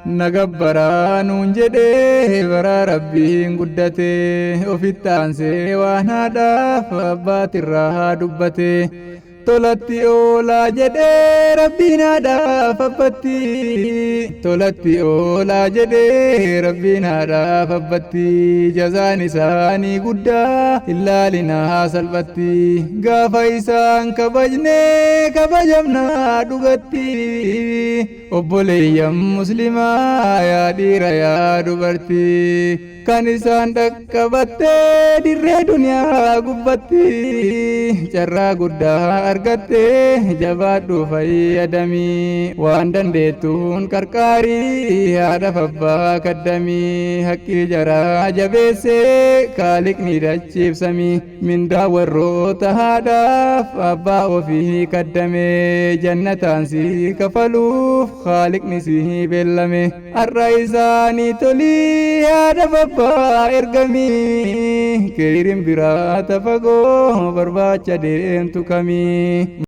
Na gabbaraa nuun jedhee baraa Rabbiin guddate, ofitti aansee waan haadhaaf abbaatirraa dubbate. Tolatti oolaa jedhee Rabbiin haadhaaf abbatti, tolatti oolaa jedhee Rabbiin haadhaaf abbatti. Jazaan isaanii guddaa hin laalinaa salphatti, gaafa isaan kabajne kabajamnaa dhugatti. Obboleeyyan muslimaa, yaa dhiira yaa dubartii, kan isaan dhaqqabattee dirree duniyaa gubbatti, carraa guddaa argattee jabaadhu fayyadamii, waan dandeettuun qarqaarii haadhaaf abbaa kaddamii. Haqqii jaraa jabeessee kaaliqni dachiibsamii, mindaa warroota haadhaaf abbaa ofii kaddame jannataan si kafaluuf kaaliqni si beellame. Har'a isaanii tolii haadhaaf abbaa ergamii, keeyriin biraa tafagoo barbaacha deemtu kamii?